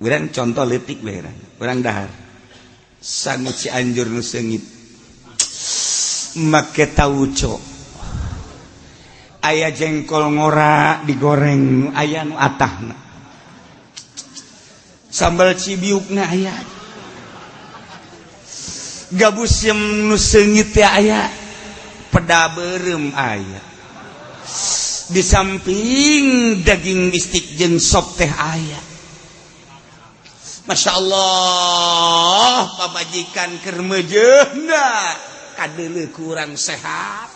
Urang contoh leutik bae, urang dahar sangu Cianjur nu seungit, make tauco, aya jengkol ngora digoreng, aya nu atahna, sambal cibiukna aya, gabus yang nu seungit teh aya, peda beureum aya, di samping daging bistik jeung sop teh aya. Masya Allah, pamajikan keur meujeuhna kadeuleu kurang sehat.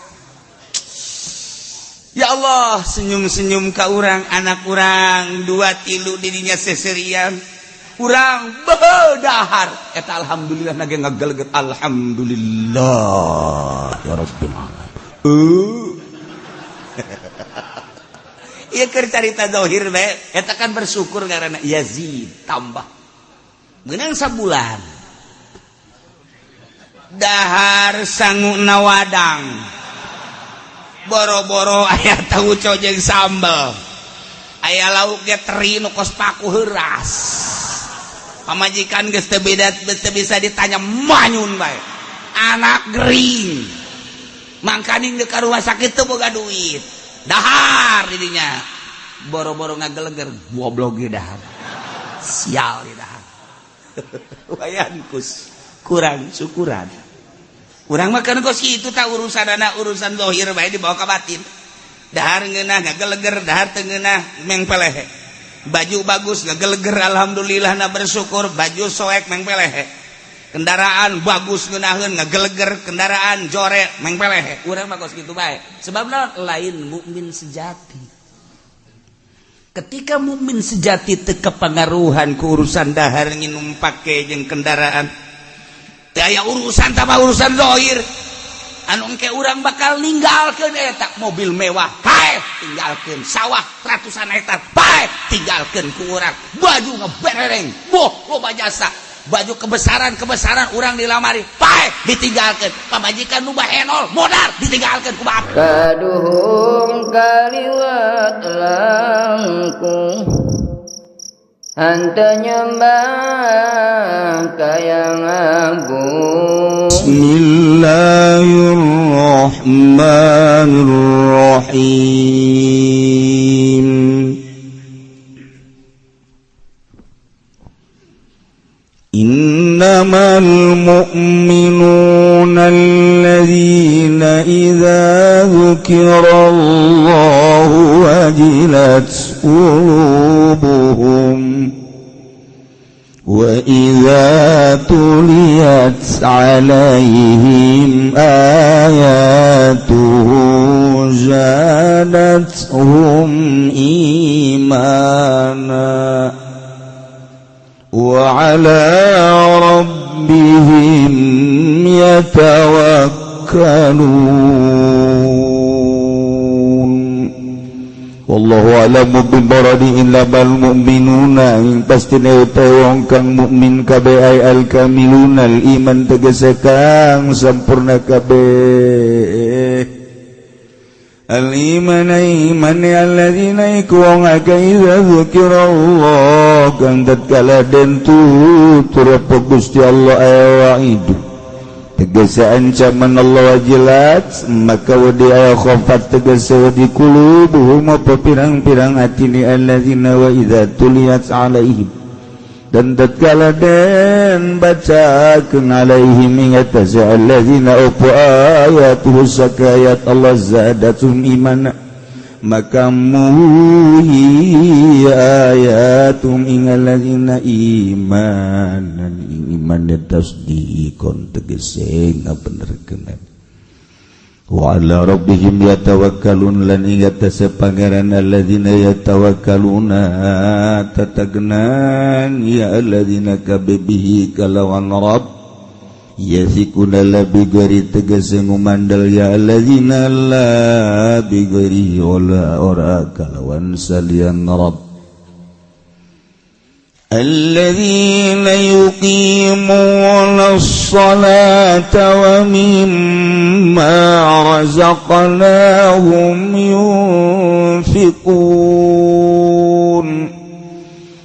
Ya Allah, senyum-senyum ka urang, anak urang dua tilu dirinya seserian, urang bedahar eta alhamdulillah nage ngageleget, alhamdulillah ya rabbil alamin. Ieu keur carita zahir bae, eta kan bersyukur karena yazid tambah. Menang sabulan dahar sangu nawadang, boro-boro aya tauco jeung sambel, aya lauk ge teri nu kos paku heuras. Pamajikan geus teu beda, teu bisa ditanya, manyun bae. Anak gering, mangkaning ka rumah sakit teu boga duit. Dahar didinya boro-boro ngageleger, goblok ge dahar, sial di dahar. Wayan kus kurang syukuran urang makan kos itu tak urusan anak, urusan zahir bae dibawa ke batin. Dahar ngeunah ngageleger, dahar teu ngeunah mengpelehe. Baju bagus ngageleger, alhamdulillah na bersyukur. Baju soek mengpelehe. Kendaraan bagus ngeunaheun ngageleger, kendaraan jore mengpelehe. Urang mah kos kitu bae, sebabna lain mukmin sejati. Ketika mukmin sejati teu kepengaruhan ku urusan dahar, nginum, pake jeung kendaraan, teu aya urusan tambah urusan zahir anu engke urang bakal ninggalkeun eta mobil mewah paeh, tinggalkeun sawah ratusan hektar paeh, tinggalkeun ku urang baju ngeberereng boh loba jasa, baju kebesaran-kebesaran urang dilamari paeh, ditinggalkeun pamajikan nu bahenol modar, ditinggalkeun ku bapak. Kaduhung kaliwat langkung henteu nyembah ka Yang Agung. Bismillahirrahmanirrahim. إنما المؤمنون الذين إذا ذكر الله وجلت قلوبهم وإذا تليت عليهم آياته زادتهم إيمانا وعلى ربهم يتوكلون. والله أعلم بمراده. إنما المؤمنون ing pastine utawi wong kang mukmin kabeh ay al-kamiluna al-iman tegese kang sampurna kabeh al-iman iman alladzina iku wong akeh idza dzukirallah kang tatkala den tutur apa Gusti Allah wa'idu tegese ancaman Allah wajilat maka wedi aya khafat tegese wedi kulubuhum apa pirang-pirang atine alladzina wa idza tuliyat alaihim dan tatkala den bacakeun alaihim ing atase alladzina apa ayatuhu sakayat Allah zadatum imana maka muhi ayatum ing alladzina imanan iman tasdiqon tegese ngabenerkeun wa ala rabbihim yatawakkalun lan ing atase pangeran alladzina yatawakkaluna tatagnan ya alladzina kabihi kalawan rabb yasikuna la bigari tegese ngumandal ya alladzina la bigari wala ora kalawan salian rabb الذين يقيمون الصلاة ومما رزقناهم ينفقون.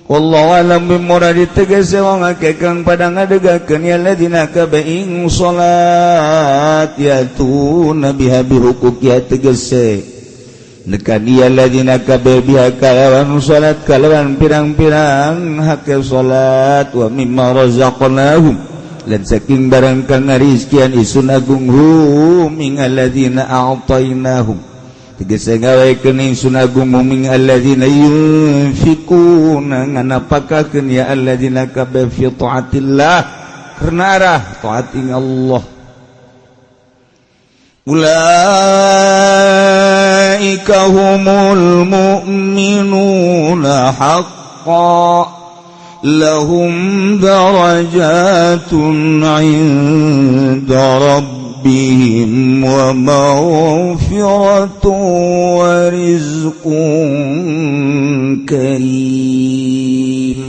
Wallahu alam bimuradi tegese wong akeh kang pada ngadegakeun ya ladina kabeh ing salat yatuna biha bihuquqiha tegese nekan ya ladina kabeh biha kalawan salat kalawan pirang-pirang hak salat wa mimma razaqnahum lan saking barang kang ngarizkian isun agung hum ing alladzina a'tainahum tegese ngawekeun ingsun agung ming alladzina yunfikuna nganapakakeun ya alladzina kabeh fi taatillah karena arah taat ing Allah ulaika humul mu'minuna haqqan lahum darajatun 'inda rabbihim wa maghfiratun wa rizqun karim.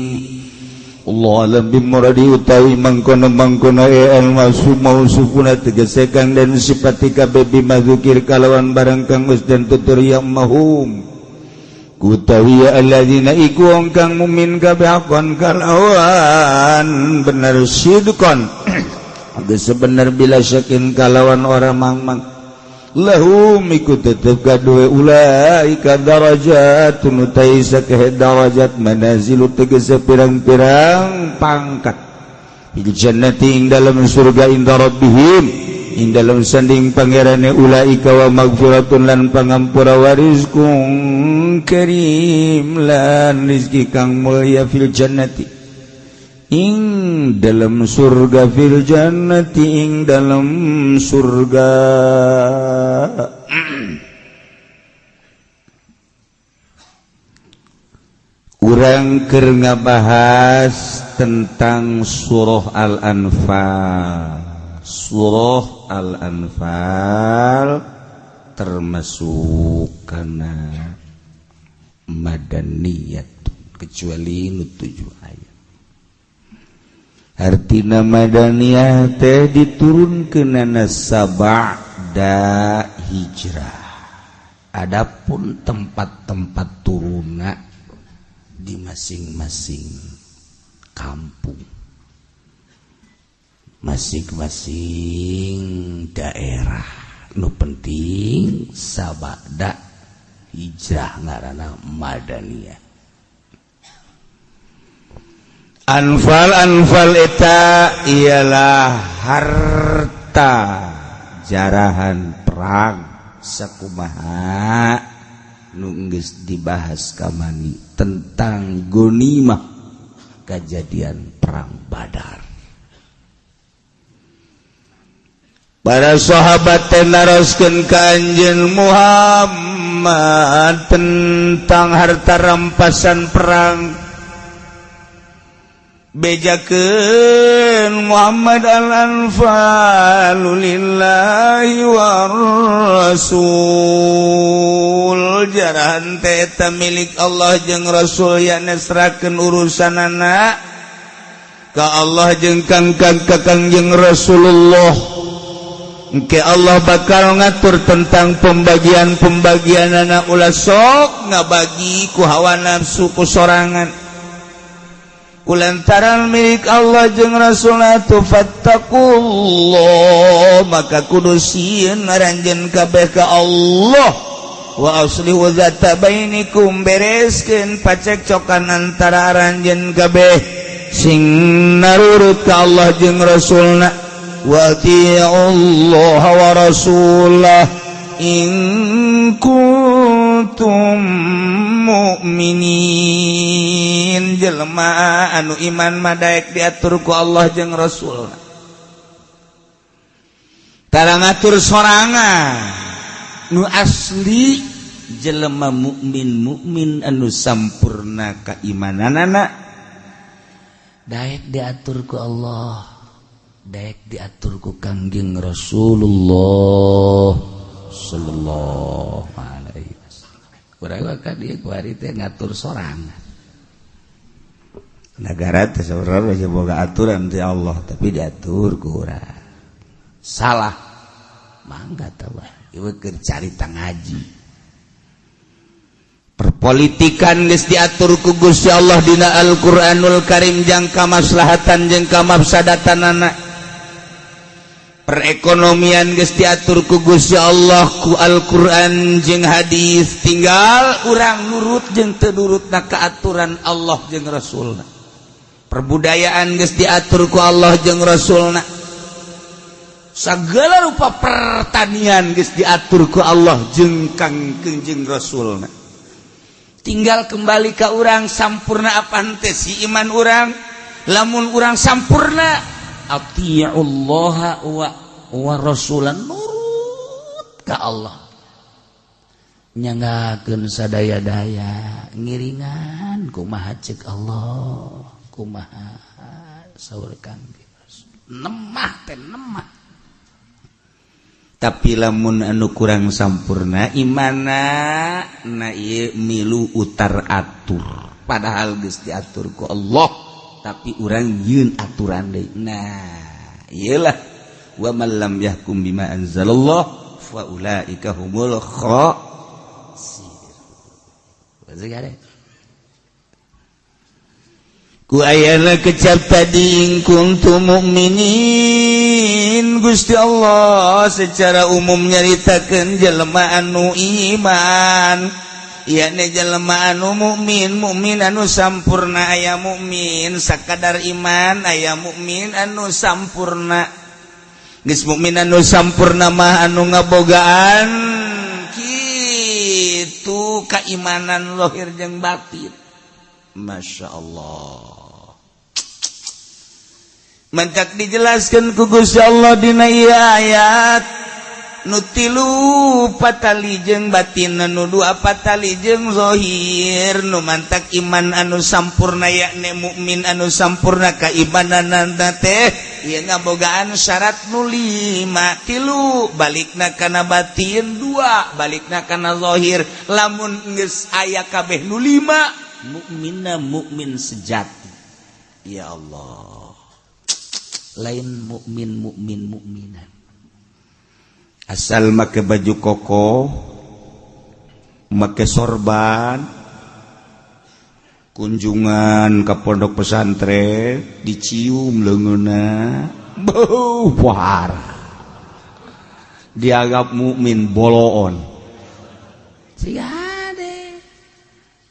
Allah alam bimuradi utawi mangkono-mangkono al mausufuna tegese kang den sifati kabeh bimadzukir kalawan barang kang wis den tutur ya mahum kutawi alladzina iku wong kang mukmin kabeh akon kalawan bener sidqon sebenar bila syakin kalawan orang mangmang lahum iku tetep kaduwe ulaika darajatun utai sakeh darajat manazilu tegese pirang-pirang pangkat fil jannati ing dalam surga inda rabbihim ing dalam sanding pangerane ulaika wa magfiratun lan pangampura wa rizqun karim lan rizki kang mulya fil jannati ing dalam surga fil jannati ing dalam surga. Urang keur ngabahas tentang surah Al-Anfal. Surah Al-Anfal termasuk kana madaniyah kecuali nu 7 ayat. Artina madaniyah teh diturunkeunana sabada hijrah. Adapun tempat-tempat turunna di masing-masing kampung, masing-masing daerah. Nu penting sabada hijrah ngaranna madaniyah. Anfal anfal eta ialah harta jarahan perang sakumaha nu geus dibahas kamani tentang gonimah kejadian perang Badar. Para sahabat teh naroskeun ka Anjeun Muhammad tentang harta rampasan perang. Bejakeun Muhammad al-anfalu lillahi war rasul jarahan teh eta milik Allah jeung Rasul ya nesrakeun urusanana ka Allah jeung kang Kangjeng Rasulullah. Engke Allah bakal ngatur tentang pembagian-pembagianana ulah sok ngabagi ku hawa nafsu ku sorangan kulantaran milik Allah jeung Rasulna tu fattaqullah maka kudu sieun ngaranjeun kabeh ka Allah wa aslihu zata bainikum bereskeun pacekcokan antara aranjeun kabeh sing narurut ka Allah jeung Rasulna wa atiiullah wa rasulah in kuntum mukminin. Jelema anu iman madaek diatur ku Allah jeung Rasul. Tara ngatur sorangan nu asli jelema mukmin mukmin anu sampurna keimananana daek diatur ku Allah, daek diatur ku Kangjeng Rasulullah sallallahu alaihi wasallam. Urang ka dieu kuari teh ngatur sorangan. Negara teh saurang geus boga aturan ti Allah tapi diatur ku urang. Salah. Mangga tah ieu keur carita ngaji. Politikan geus diatur ku Gusti Allah dina Al-Qur'anul Karim jang kamaslahatan jeung kamafsadatanana. Perekonomian geus diatur ku Gusti Allah ku Al-Qur'an jeung hadis, tinggal urang nurut jeung teu nurutna ka aturan Allah jeung Rasulna. Perbudayaan geus diatur ku Allah jeung Rasulna. Segala rupa pertanian geus diatur ku Allah jeung Kang jeung Rasulna. Tinggal kembali ke urang, sampurna apa henteu si iman urang. Lamun urang sampurna, atiullaha wa rasulan, nurut ka Allah, nyanggakeun sadaya-daya, ngiringan kumaha cek Allah, kumaha saur Kang, nemah teh nemah. Tapi lamun anu kurang sampurna imana na ieu milu utar atur, padahal geus diatur ku Allah, tapi urang yeun aturan deui. Nah, iyalah, wa man lam yahkum bima anzalallah fa ulaika humul khasirun. Ku ayana kecap tadi, in kuntum mukminin. Gusti Allah secara umum nyaritakeun jelema anu iman, yakni jelema anu mukmin, mukmin anu sampurna. Aya mukmin sakadar iman, aya mukmin anu sampurna. Geus mukmin anu sampurna mah anu ngabogaan kitu keimanan lahir jeung batin. Masya Allah, mantak dijelaskan ku Gusti Allah dina ieu ayat, nu tilu patali jeung batin, nu dua patali jeung zahir. Nu mantak iman anu sampurna, yakni mukmin anu sampurna kaimananana teh ieu ngabogaan syarat nu lima: tilu balikna kana batin, dua balikna kana zahir. Lamun geus aya kabeh nu lima, mukminna mukmin sejati. Ya Allah, lain mukmin mukmin mukminan asal make baju koko, make sorban, kunjungan ke pondok pesantren, dicium leungeunna, bau war, dianggap mukmin boloon. Siga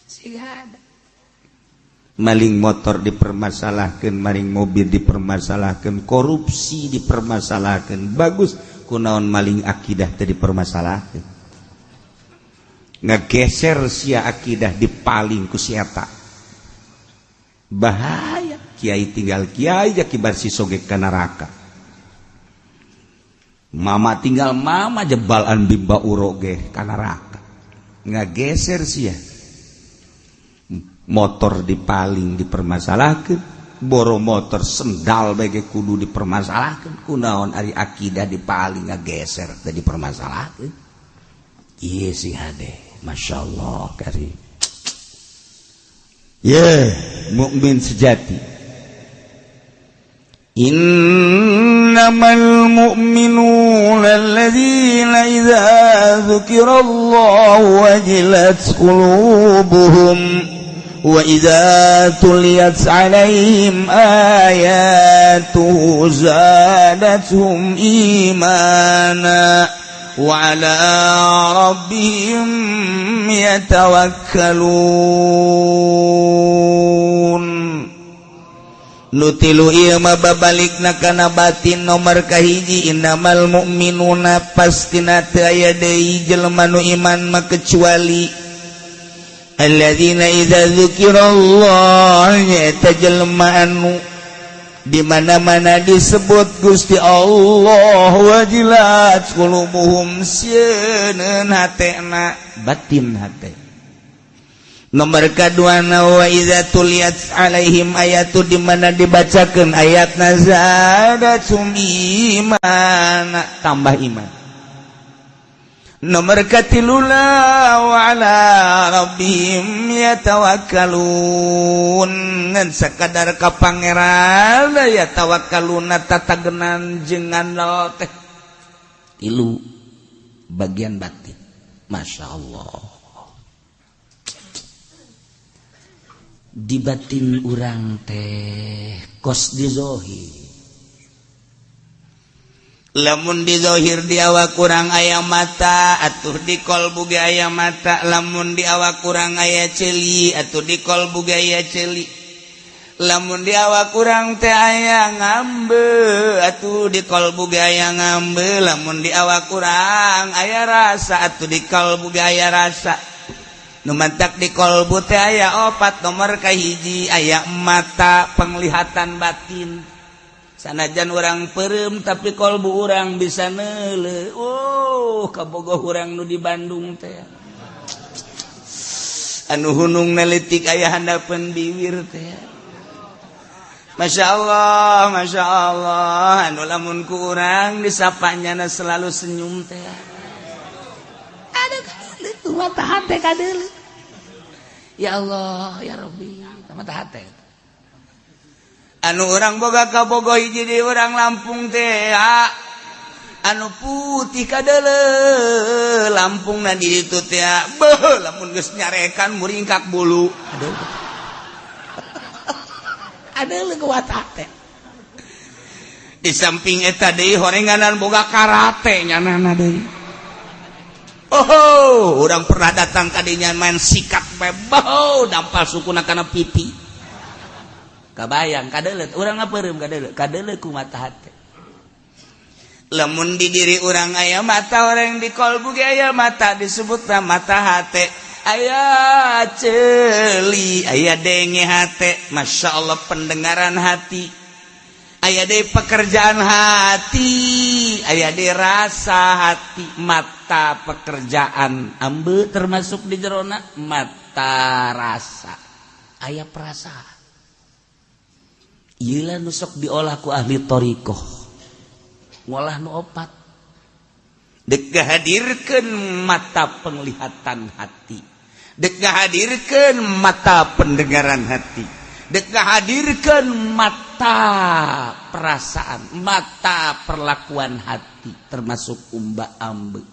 siga maling motor dipermasalahkan, maling mobil dipermasalahkan, korupsi dipermasalahkan. Bagus, kunaon maling akidah tadi dipermasalahkan? Ngegeser sia akidah dipaling ku si eta. Bahaya. Kiai tinggal kiai, kibar si soge ka neraka. Mama tinggal mama, jebalan bimba uro ge ka neraka. Ngageser sia motor dipaling dipermasalahkan, boro motor, sendal bagi kudu dipermasalahkan. Kunaon ari akidah dipaling, ngageser tadi dipermasalahkan? Iya sih hade. Masya Allah kari ye mukmin sejati. Innamal mu'minuna alladzina idza dzukirallahu wajilat qulubuhum wa idza tuliyat alaihim ayatuhu zadatuhum imana wa ala rabbihim yatawakkalun. Nu tilu ieu mah babalikna kana batin. Nomor kahiji, innamal mu'minuna, pastina teu aya deui jelema nu iman mah kecuali alladzina idza dzukirallah, nyaeta jelema anu di mana-mana disebut Gusti Allah, wajilat qulubuhum, sieun hatena, batin hate. Nomor kedua, wa idza tuliyat alaihim ayatu, di mana dibacakeun ayatna, zadatum iman, tambah iman. Nomor katiluna, wa ala rabbihim yatawakkalun, ngan sakadar ka pangeran ya tawakkaluna, tatagenan jeung ngandel teh. Tilu bagian batin. Masya Allah. Di batin urang teh kos di zohir. Lamun di zohir di awak urang aya mata, atuh di kolbu ge aya mata. Lamun di awak urang aya ceuli, atuh di kolbu ge aya ceuli. Lamun di awak urang teh aya ngambe, atuh di kolbu ge aya ngambe. Lamun di awak urang aya rasa, atuh di kolbu ge aya rasa. Nu mantak di kolbu teh aya opat. Nomor kahiji, aya mata penglihatan batin. Sanajan urang peureum, tapi kolbu urang bisa neuleu. Oh, kabogoh urang nu di Bandung teh, anu hunung nelitik aya handapeun bibir teh. Masya Allah, Masya Allah. Anu lamun ku urang disapanya selalu senyum teh. Ada itu mata hati kadeuleu. Ya Allah, ya Rabbi, mata hati. Anu urang boga kabogoh hiji di urang Lampung teh, anu putih kadeuleu Lampung na di ditu teh. Beuh, lamun geus nyarekan muringkak bulu. Aduh, aduh, kuat hate. Di samping eta deui, horenganan boga karate nyanana deui. Oh, urang pernah datang ka dinya, main sikat bae, dampal sukuna kana pipi. Kabayang kadeuleu urang ngapeureum, kadeuleu, kadeuleu ku mata hate. Lamun di diri urang aya mata, urang di kolbu ge aya mata, disebutna mata hate. Aya ceuli, aya denge hate, Masya Allah, pendengaran hati. Aya deui pekerjaan hati, aya deui rasa hati. Mata pekerjaan ambe termasuk di jerona mata rasa, aya perasaan. Ieu nu sok diolah ku ahli thoriqoh, ngolah nu opat. Dek ngahadirkeun mata penglihatan hati, dek ngahadirkeun mata pendengaran hati, dek ngahadirkeun mata perasaan, mata perlakuan hati, termasuk umba ambe,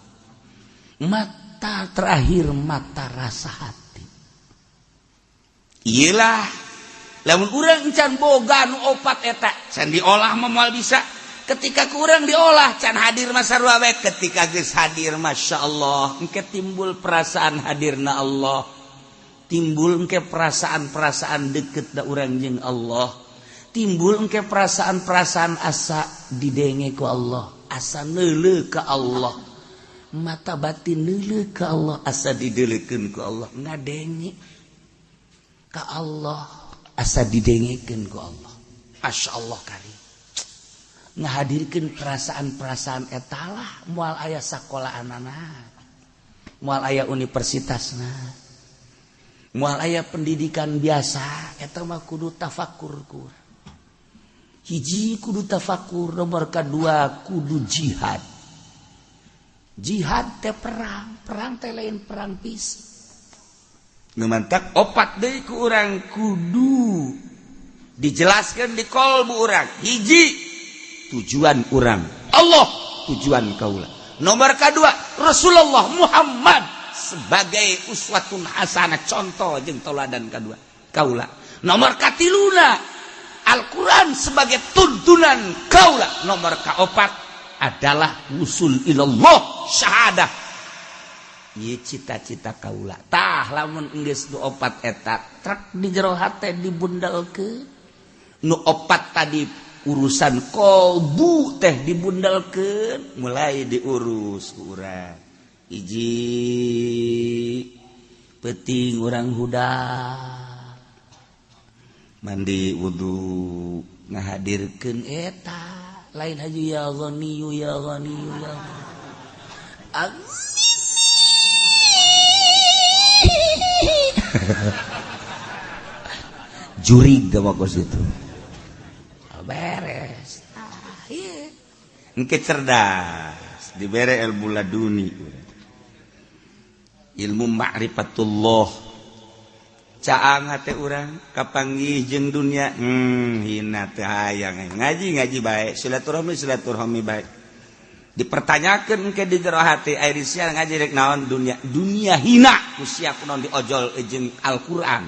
mata terakhir, mata rasa hati. Iyalah, lamun urang can boga nu opat eta, can diolah mah moal bisa. Ketika kurang diolah, can hadir masa wae. Ketika geus hadir, Masya Allah, engke timbul perasaan hadirna Allah, timbul engke perasaan-perasaan deket da urang jeung Allah, timbul engke perasaan-perasaan asa didenge ku Allah, asa neuleu ka Allah, mata batin neuleu ka Allah, asa dideulekeun ku Allah, ngadenge ka Allah, asa didengekeun ku Allah. Masya Allah kari ngahadirkeun perasaan-perasaan etalah. Moal aya sakolahanana, moal aya universitasna, moal aya pendidikan biasa. Eta mah kudu tafakur. Ku hiji kudu tafakur, nomor kedua kudu jihad. Jihad teh perang, perang teh lain perang fisik. Nu mantak opat deui ku urang kudu dijelaskan di kolbu urang. Hiji, tujuan urang Allah, tujuan kaula. Nomor kedua, Rasulullah Muhammad sebagai uswatun hasanah, contoh jeung toladan kedua kaula. Nomor katiluna, Al-Quran sebagai tuntunan kaula. Nomor kaopat adalah usul ilallah, syahadah. Ieu cita-cita kaula. Tah, lamun geus nu opat eta trek di jero hate, dibundalkeun nu opat tadi, urusan kolbu teh dibundalkeun, mulai diurus ku urang. Hiji, peuting urang hudang, mandi, wudu, ngahadirkeun eta lain haji ya Ghaniyu, ya Ghaniyu, ya Amin. Jurig gak kos itu beres. Ah, iya. Engke cerdas, dibere ilmu laduni, ilmu ma'rifatullah. Caang hate urang kapanggih jeung dunia, hina teh hayang ngaji, ngaji baik, silaturahmi, silaturahmi baik. Dipertanyakan ke di jero hati, ari sia ngaji rek naon? Dunia, dunia hina ku sia, kunaon diojol jeung Al-Qur'an?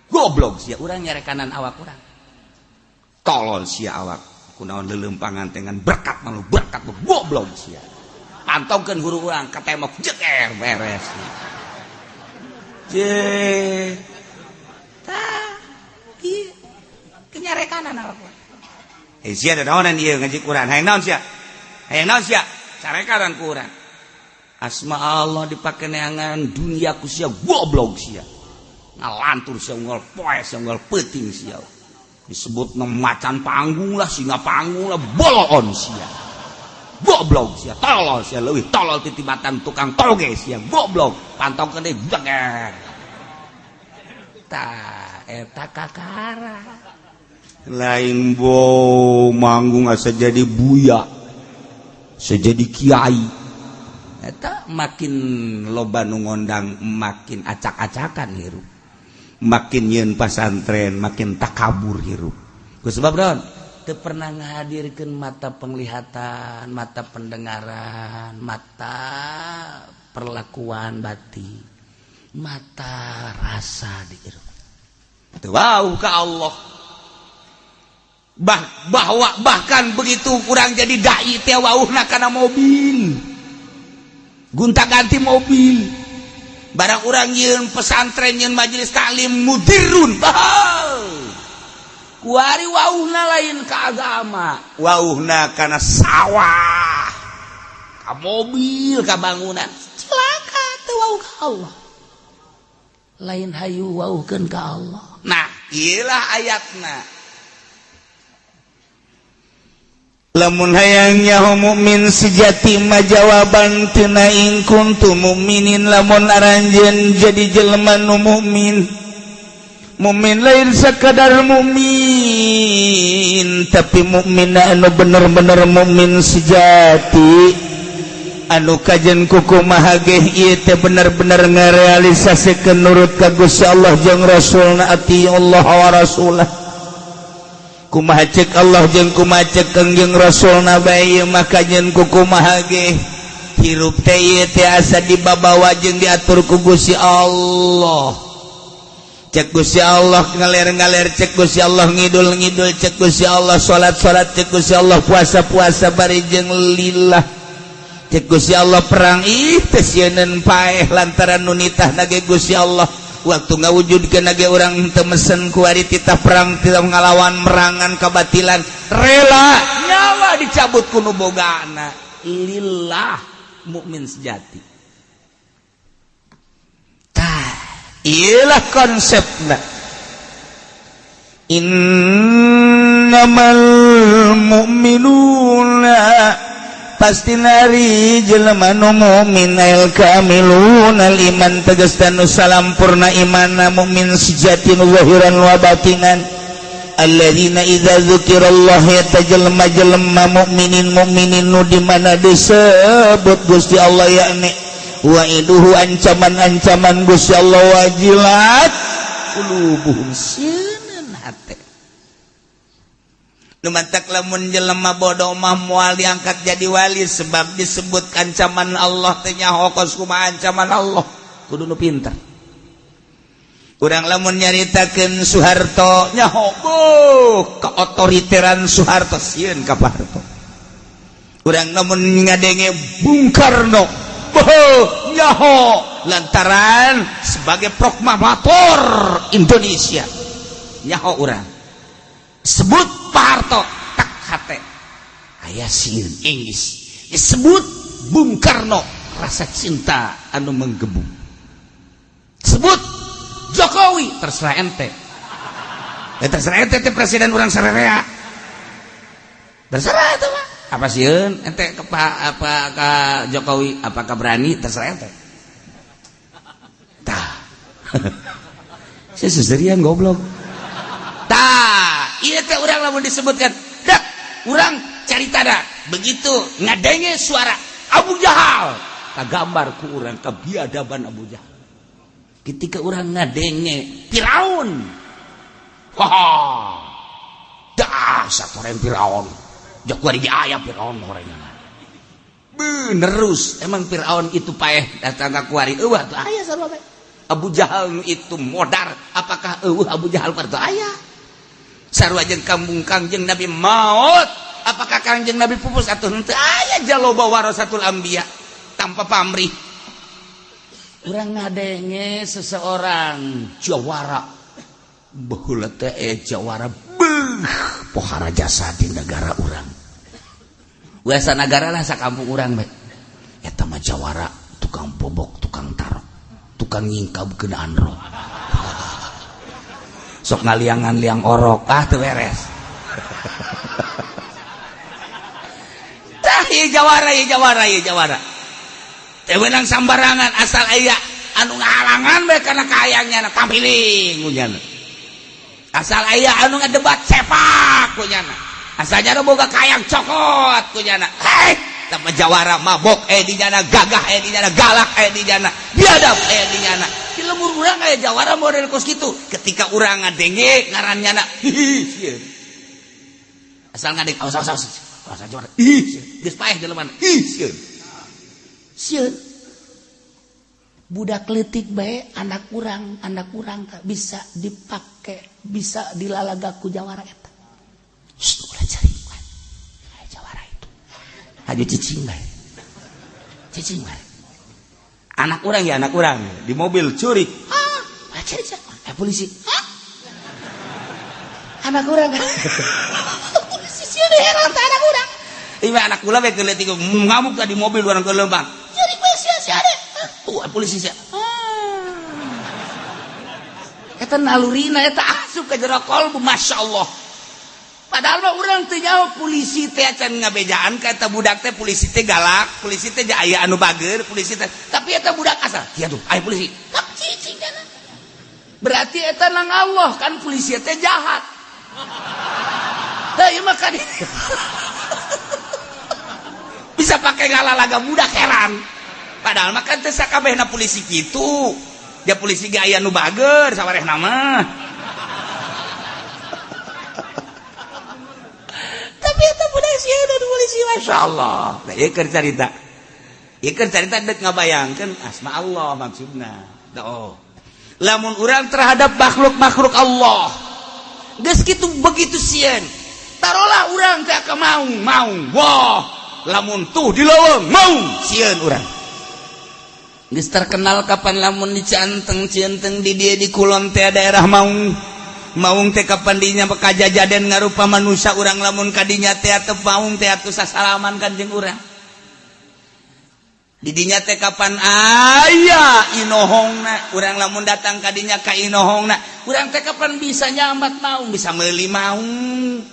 Goblok sia, urang nyarekanan awak urang. Tolol sia awak. Kunaon leuleumpangan dengan berkat malu berkat goblok sia. Pantongkeun huru urang ka tembok jeger beres. Je. Tah, ieu kenyarekanan awak. Eh sia da naonan ieu ngaji Quran. Hayang naon sia? Hayang naon sia? Carekanan ku urang. Asma Allah dipake neangan dunia ku sia goblok sia. Ngalantur sia unggal poe sia unggal peuting sia. Disebut macan panggung lah, singa panggung lah, boloon sia. Goblok sia, tolol sia, leuwih tolol titibatan tukang toge sia, goblok. Pantongkeun deui jeger. Tah, eta kakara. Lain bo manggung asa jadi buya, sejadi kiai. Eta makin loba nu ngondang makin acak-acakan hirup. Makin nyeun pasantren makin takabur hirup. Ku sebab naon? Teu pernah ngahadirkeun mata penglihatan, mata pendengaran, mata perlakuan batin, mata rasa di hirup. Teu wau ka Allah. Bahwa bahkan begitu kurang jadi dai teh wauhna kana mobil. Gonta-ganti mobil. Barang urang nyeun pesantren nyeun majelis taklim mudirun. Kuari wauhna lain ka agama, wauhna kana sawah, ka mobil, ka bangunan. Celaka teu wauh ka Allah. Lain hayu wauhkeun ka Allah. Nah, ieulah ayatna. Lamun hayang nyaho mukmin sejati mah jawaban tina in kuntum mukminin, lamun aranjeun jadi jelema nu mukmin. Mukmin lain sekadar mukmin, tapi mukmin anu bener-bener mukmin sejati, anu kajen kukumaha ge ieu teh bener-bener ngarealisasikeun nurut ka Gusti Allah jeung Rasulna, ati Allah wa Rasulah. Kumaha cek Allah jeung kumaha cek Kangjeng Rasulna bae maka nyeun kukumaha ge hirup teh ieu teh asa dibabawa jeung diatur ku Gusti Allah. Cek Gusti Allah ngaler-ngaler, cek Gusti Allah ngidul-ngidul, cek Gusti Allah salat-salat, cek Gusti Allah puasa-puasa bari jeung lillah. Cek Gusti Allah perang ih teh sieun paeh lantaran nu nitahna ge Gusti Allah. Waktu ngawujudkeun ge urang teu mesen kuari titah perang titah ngalawan merangan kabatilan, rela nyawa dicabut ku nu bogana. Lillah mukmin sejati. Tah, ieulah konsepna. Innamal mu'minuna pasti nari jelema nu mukmin al kamiluna al iman tegas nu salampurna imanna mukmin sejati nu zahiran wa batinan alladzina idza dzukirallah ya jelema-jelema mukminin mukminin nu di mana disebut Gusti Allah yakni wa'iduhu ancaman-ancaman Gusti Allah wajilat qulubuhum sieun hate. Nu matak lamun jelema bodoh mah moal diangkat jadi wali sebab disebut ancaman Allah teh nyaho kos kumaha ancaman Allah, kudu nu pinter. Urang lamun nyaritakeun Soeharto nyaho boh keotoriteran Soeharto sieun ka Pak Harto. Urang lamun ngadenge Bung Karno boh nyaho lantaran sebagai proklamator Indonesia nyaho urang. Sebut Pak Harto tak hate aya sieun Inggris, disebut Bung Karno rasa cinta anu menggebu. Sebut Jokowi terserah ente, terserah ente teh presiden urang sarerea, terserah itu mah apa sieun ente ke Pak apa ke Jokowi apakah berani, terserah ente. Tah saya seserian goblok. Tah ieu teh urang lamun disebutkan dak urang cari tada begitu ngadenge suara Abu Jahal kagambar ku urang kebiadaban Abu Jahal. Ketika urang ngadenge Firaun, wah dahsyat orang Firaun, jak kuari ge aya Firaun orangnya benerus. Emang Firaun itu paeh datang ka kuari eueuh tuh aya sarua bae. Abu Jahal nu itu modar, apakah eueuh Abu Jahal parto aya? Sarua jeung kampung Kangjeng Nabi maut, apakah Kangjeng Nabi pupus atau henteu? Aya jaloba warasatul anbiya tanpa pamrih. Urang ngadenge seseorang jawara baheula teh jawara beuh pohara jasa di negara urang. Biasa negara lah sakampung urang bae. Eta mah jawara tukang bobok, tukang tarok, tukang nyingkab kenaan roh. Sok ngaliangan liang orok, ah teu beres. Tah ieu jawara, ieu jawara, ieu jawara. Teu meunang sambarangan asal aya anu ngahalangan bae kana kaayangnya na tampiling kunyana. Asal aya anu ngadebat sepak kunyana. Asalnya nu boga kayang cokot kunyana. Hei, tah jawara mabok di jana, gagah di jana, galak di jana, biadab di jana. Di lemur urang aya jawara model kos kitu. Ketika urang ngadenge ngaran nyana, hihi sieun. Asal ngadenge awas awas awas. Awas jawara. Ih, geus paeh jelema. Ih, sieun. Sieun. Budak leutik bae anak urang bisa dipake, bisa dilalaga ku jawara eta. Shh, ulah cari kan. Aya jawara itu. Hayu cicing bae. Cicing bae. Anak urang ya anak urang di mobil curi. Ah, cari cari. Polisi. Hah? Anak urang. Polisi sieun heran teh anak urang. Ieu anak kula bae keur leutik ngamuk tadi mobil urang ke lembang. Curi bae sia sia. Tuh polisi sia. Eta nalurina eta asup ka jero kolbu masyaallah. Padahal mah urang teu nyaho polisi teh acan ngabejaan ka eta budak teh polisi teh galak, polisi teh aya anu bager, polisi teh. Tapi eta budak asal, kieu tuh, aya polisi. Tap cicing kana. Berarti eta nang Allah kan polisi teh jahat. Tah ieu mah kan bisa pakai ngalalaga budak heran. Padahal mah kan teh sakabehna polisi kitu. Dia polisi ge aya nu bager sawarehna mah. Tapi eta budak sieun polisi masyaallah. Nah ieu keur carita. Ieu keur carita deuk ngabayangkeun asma Allah maksudna. Oh. Lamun urang terhadap makhluk-makhluk Allah geus kitu begitu sieun. Tarolah urang teh ka maung, maung. Wah, lamun tuh di leuweung maung sieun urang. Geus terkenal kapan lamun di Cianteng, Cianteng di dieu di kulon teh daerah maung. Maung teh kapan dinya kajajaden ngarupa manusia urang lamun kadinya teh ateu maung teh atuh sasalaman kanjeng urang. Di dinya teh kapan aya inohongna urang lamun datang kadinya ka inohongna urang teh kapan bisa nyambat maung, bisa meuli maung.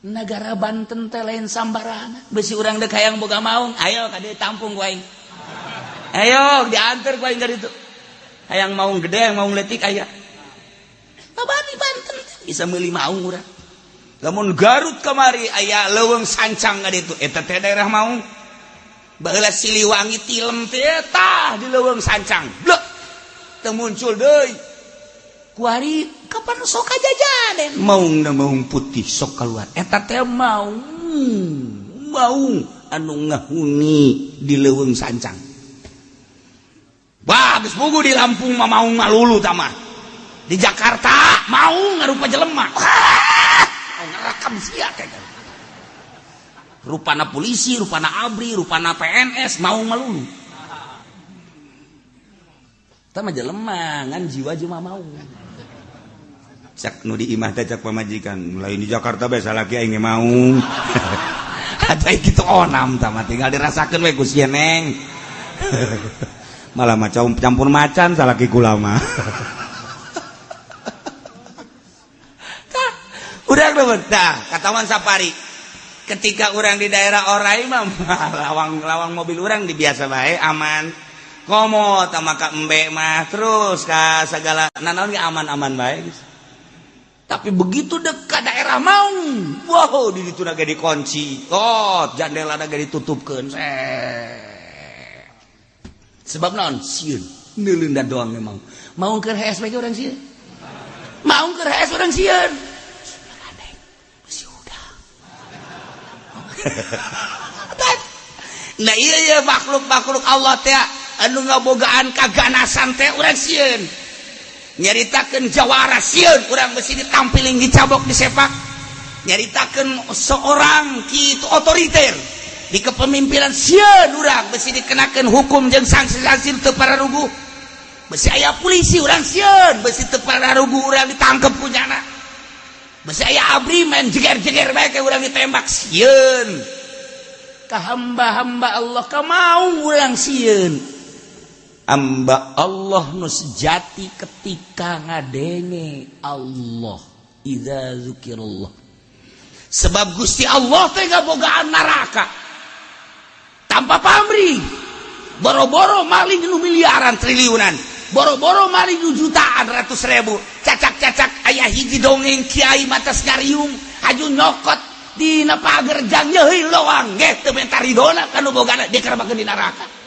Negara Banten teh lain sambarangan. Besi urang deuk hayang boga maung, ayo ka dieu tampung ku aing. Ayo diantar ku aing ka ditu. Hayang maung gede, hayang maung leutik aya. Abadi Banten bisa meuli maung urang. Lamun Garut kamari aya leuweung sancang ka ditu, eta teh daerah maung. Baheula Siliwangi tilem teh tah di leuweung sancang. Blek. Teu muncul deui. Kuari kapan sok kajajaden maung na maung putih sok keluar. Eta teh maung. Maung anu ngahuni di leuweung sancang. Wah, geus puguh di Lampung mah maung malulu tah mah. Di Jakarta maung ngarupa jelema. Wah, ngerekam sia teh. Rupana polisi, rupana ABRI, rupana PNS, maung malulu. Tah mah jelema ngan jiwa jelema maung. Cak nu di imah teh cak pamajikan, lain di Jakarta bae salaki aing maung. Ada kitu onam tah mah tinggal dirasakeun we ku si Neng. Malah macam campur macan salaki kula mah. Tah, urang leuweung tah katawan safari. Ketika urang di daerah Orai mah lawang-lawang mobil urang di biasa bae aman. Komo tah maka embe mah terus ka segala nanaon ge aman-aman bae geus. Tapi begitu dekat daerah maung, wow di ditu ge dikunci. Oh, jandela ge ditutupkeun. Sebab naon? Sieun. Neuleun doang memang. Maung keur HS bae urang sieun. Maung keur HS urang sieun. Besi udang. Nah iya iya makhluk-makhluk Allah teh Anu ngabogaan kaganasan teh urang sieun. Nyaritakeun jawara sieun, urang besi ditampiling, dicabok, disepak. Nyaritakeun seorang kitu otoriter di kepemimpinan sieun, urang besi dikenakeun hukum jeung sanksi-sanksi teu pararuguh. Besi aya polisi urang sieun, besi teu pararuguh urang ditangkep ku nyana. Besi aya ABRI main jeger-jeger bae ke urang ditembak, sieun. Ka hamba-hamba Allah ka mau urang sieun. Hamba Allah nu sejati ketika ngadenge Allah, idza zukirallah. Sebab Gusti Allah teh ngabogaan neraka tanpa pamrih. Boro-boro maling nu miliaran triliunan, boro-boro maling nu jutaan ratus ribu, cacak-cacak aya hiji dongeng kiai matas ngariung haju nyokot dina pager jang nyeuhi loang ge teu menta ridona ka nu bogana, dikerebakeun di neraka.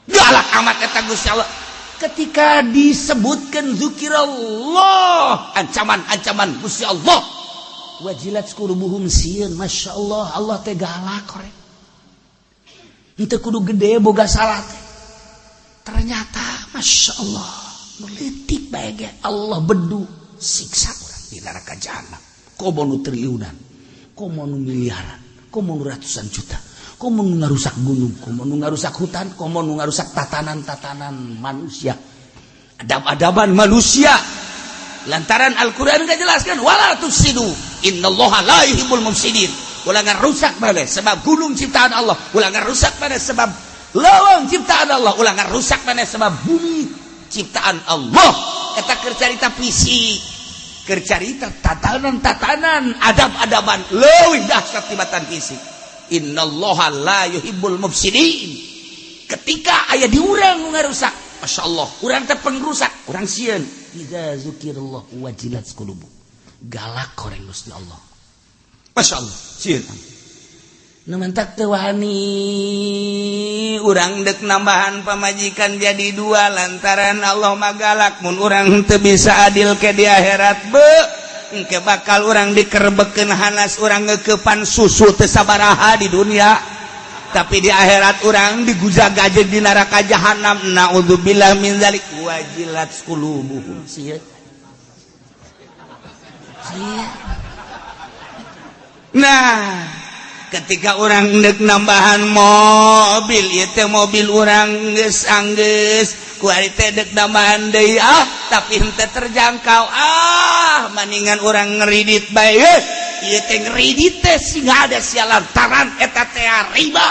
Galak amat eta Gusti Allah ketika disebutkan zikirallah, ancaman-ancaman Gusti Allah, wajilat qulubuhum, sieun. Masya Allah, Allah teh galak korek. Henteu kudu gede boga salah teh. Ternyata Masya Allah, nu leutik bae ge Allah bedu siksa urang di neraka jahanam. Komo nu triliunan, komo nu miliaran, komo nu ratusan juta, komo nu ngarusak gunung, komo nu ngarusak hutan, komo nu ngarusak tatanan-tatanan manusia, adab-adaban manusia. Lantaran Al-Qur'an nggak jelaskan wala tufsidu innallaha la yuhibbul mufsidin. Ulah ngarusak maneh sebab gunung ciptaan Allah, ulah ngarusak maneh sebab leuweung ciptaan Allah, ulah ngarusak maneh sebab bumi ciptaan Allah. Eta keur carita fisik, keur carita tatanan-tatanan adab-adaban leuwih dahsyat tibatan fisik. Innallaha la yuhibbul mufsidin. Ketika aya di urang nu ngarusak, Masya Allah, urang teh pengrusak, urang sieun. Idza zukirallah wajilat qulubu. Galak koreng Gusti Allah. Masya Allah, sieun. Nu mantak teu wani urang dek nambahan pamajikan jadi dua lantaran Allah mah galak, mun urang teu bisa adil ke di akhirat be engke bakal urang dikerebekeun hanas. Urang ngeukepan susu teu sabaraha di dunia, tapi di akhirat urang digujag-gajeg di neraka jahanam. Naudzubillah min zalik. Wajilat qulubuhum, sieun sieun. Nah, ketika urang dek nambahan mobil, ieu teh mobil urang geus anggeus kuari teh dek nambahan deui, ah tapi henteu terjangkau, ah maningan urang ngeridit bae. Ieu teh ngeridit teh sing ada sia lantaran eta teh riba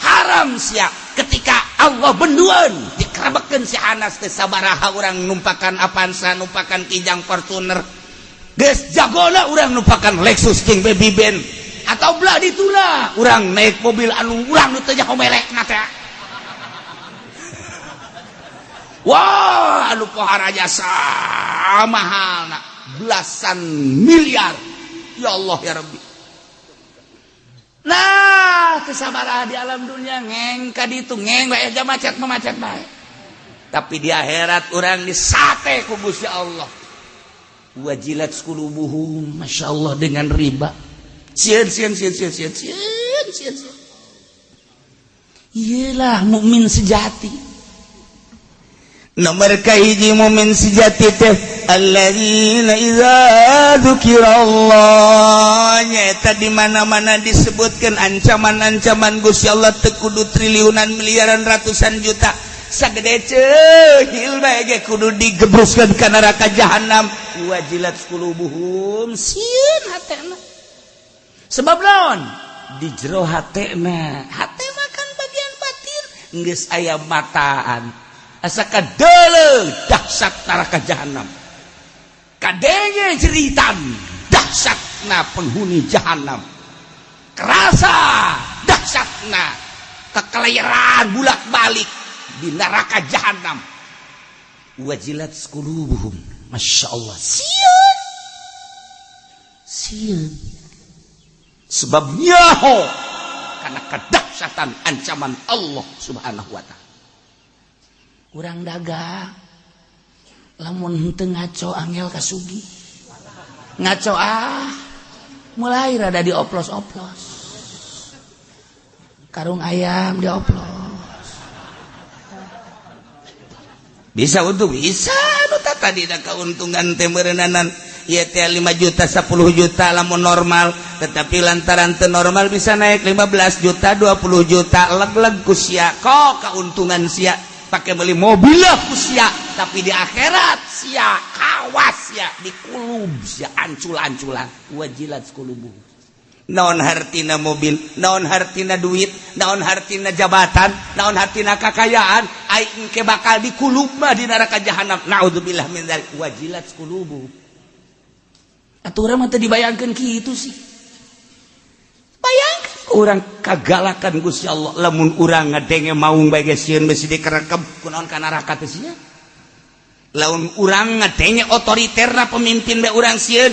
haram sia. Ketika Allah benduan dikerebekeun si Anas teh sabaraha urang numpakan Avanza, numpakan Kijang, Fortuner, geus jagona urang numpakan Lexus jeung Baby Benz atau belah dituna urang naik mobil anu urang nu teu nyaho melekna teh. Wah, anu pohara jasa mahalna belasan miliar. Ya Allah ya Rabbi. Nah, kesabaraha di alam dunia ngeng ka ditu ngeng bae aja macet mah macet bae, tapi di akhirat urang disate ku Gusti Allah. Wajilat qulubuhum, Masya Allah, dengan riba. Sieun sieun sieun sieun sieun sieun sieun sieun. Iyalah mukmin sejati. Nomor kahiji mukmin sejati teh alladzina idza dzukirallah, nyaeta di mana-mana disebutkan ancaman-ancaman Gusti Allah, teu kudu triliunan miliaran ratusan juta, sagede ceuhil bae ge kudu digebruskeun ka neraka jahanam. Wajilat qulubuhum, sieun hatena. Sebab naon? Di jero hatena, hate mah kan bagian batin, geus aya mataan asa kadeuleu dahsyat neraka jahanam, kadenge jeritan dahsyatna penghuni jahanam, kerasa dahsyatna kekelayaran bulak-balik di neraka jahanam. Wajilat qulubuhum, Masya Allah, sieun sieun sebab nyaho karena kedahsyatan ancaman Allah Subhanahu wa Ta'ala. Urang dagang lamun henteu ngaco angel kasugi ngaco, ah mulai rada dioplos-oplos, karung ayam dioplos. Bisa untung bisa nu tadi da keuntungan teh meureunana ieu teh 5 juta 10 juta lamun normal, tetapi lantaran teu normal bisa naik 15 juta 20 juta leg-leg ku sia. Kok keuntungan sia pakai beli mobil lah ku sia, tapi di akhirat sia kawas sia dikulub sia ancul-anculan wajilat kulubu. Naon hartina mobil, naon hartina duit, naon hartina jabatan, naon hartina kakayaan, aing ke bakal dikulub mah di neraka jahanam. Naudzubillah min dzalik wajilat kulubu. Atuh urang mah teu dibayangkeun kitu sih. Bayangkeun urang kagalakan Gusti Allah lamun urang ngadenge maung bae geus sieun besi dikerekep kunaon ka neraka teh sia. Lamun urang ngadenge otoriterna pemimpin bae urang sieun,